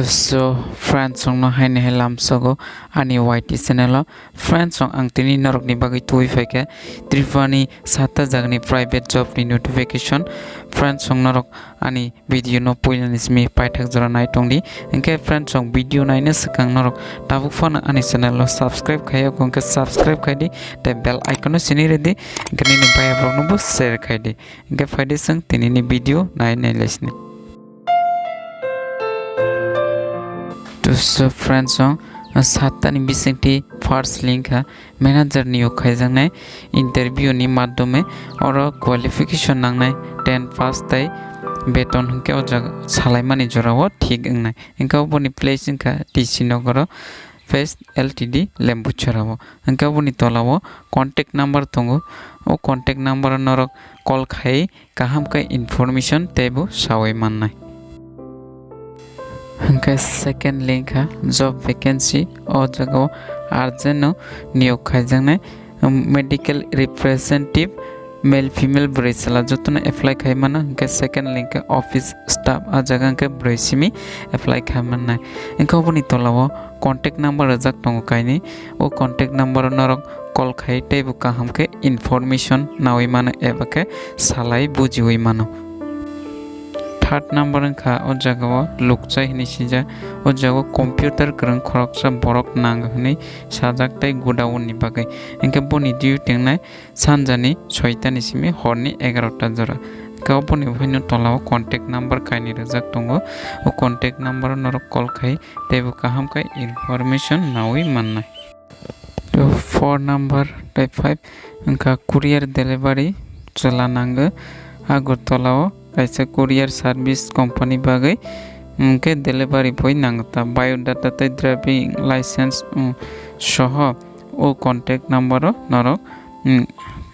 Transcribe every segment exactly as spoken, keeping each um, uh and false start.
So, friends, chwngno haino hai lamsogo ani Y T channel o. Friends, chwng ang tini norokni bagwi tubui phaikha Tripura ni satta jagani private job ni notification. Friends, chwng norok ani video no puilani simi paithak jora nai tongdi. Hinkhe friends, chwng video naina swkang norok tabuk phano ani channel o subscribe khaiya, hinkhe subscribe khaidi, tei bell icon no sini rwdi, hinkhe nini bhai rokno bo share khaidi. Hinkhe phaidi chwng tinini video nai nai laisini. To so friends, chwng satta ni bisingtwi first link ha manager niyok khaijaknai interview ni madhyome, oro qualification nangnai ten pass tei beton hinkhe o jaga salaimani jorao thik wngnai. Hinkhe oboni place wngkha T C Nogoro Phase L T D Lembuchara o. Hinkhe oboni tolao contact number tongo. O contact number o norok call khai kaham khe information teibo sawi mannai. Hinkhe second link ha job vacancy, o jagao urgent no niyok khaijaknai, um, medical representative, male female bwrwi chwla jotono apply khai mano. Hinkhe second link khe office staff, a jaga hinkhe bwrwi simi apply khai mannai. Hinkhe oboni tolao contact number rwjak tongo kainwi, o contact number o norok call khai teibo kaham khe information nawi mano eba khe salai bujiwi mano. Third number wngkha o jagao Lukchai hinwi swijak, o jagao computer kwrwng khoroksa borok nango hinwi sajak tei godown ni bagwi, hinkhe boni duty wngnai sanjani soita ni simi horni egarota jora. Hinkhe oboni buino tolao contact number kainwi rwjak tongo, o contact number o norok call khai teibo kaham khe information nawi mannai. To four number tei five wngkha courier delivery chwla nango. Agartala o kaisa courier service company bagwi, hinkhe delivery boy nango ta. Biodata tei driving license, um, soho o contact number o norok, um,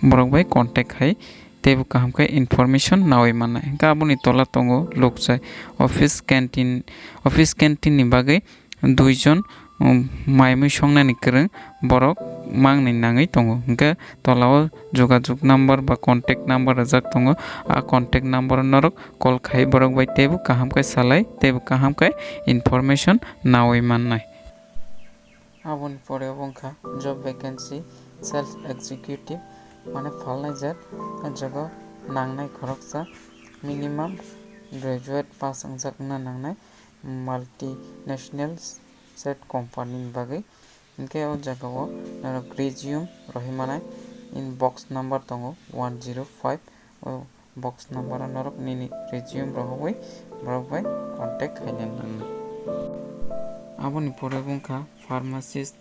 borok bai contact khai teibo kaham khe information nawi mannai. Hinkhe aboni tola tongo Lukchai office canteen, office canteen ni bagwi duijon, um, mai mui songnani kwrwng borok mangni nangwi tongo. Hinkhe tolao jogajog number ba contact number rwjak tongo. A contact number o norok call khai borok bai teibo kaham khe salai teibo kaham khe information nawi mannai. Aboni pore bo wngkha job vacancy sales executive, mane phalnai jat, o jaga nangnai khoroksa minimum graduate pass wngjak wngna nangnai multinational set company ni bagwi. Hinkhe o jaga o norok resume rohormanai in box number tongo one zero five, o box number o norok nini resume rohorwi borok bai contact khaina nangnai. Aboni pore bo wngkha pharmacist,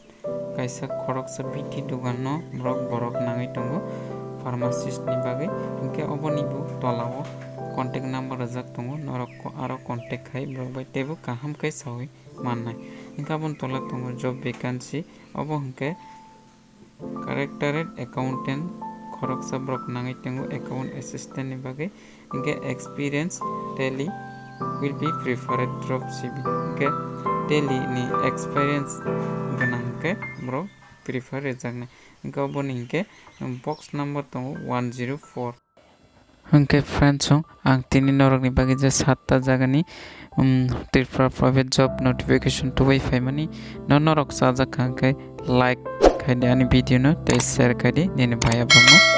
kaisa khoroksa B T dogan no borok, borok nangwi tongo pharmacist ni bagwi. Hinkhe oboni bo tolao contact number rwjak tongo, norok ko-, aro contact khai borok bai teibo kaham khe sawi mannai. Hinkhe aboni tola tongo job vacancy, obo hinkhe chartered accountant khoroksa borok nangwi tongo account assistant ni bagwi. Hinkhe experience Tally will be preferred, drop C V. Hinkhe Tally ni experience gwnang khe borok prefer rwjaknai. Hinkhe oboni hinkhe box number tongo one zero four. Hinkhe friends, chwng ang tini norokni bagwi je satta jagani, um, Tripura private job notification tubui phaimani no norok chajak kha, hinkhe like khaidi ani video no tei share khaidi nini bhai rokno.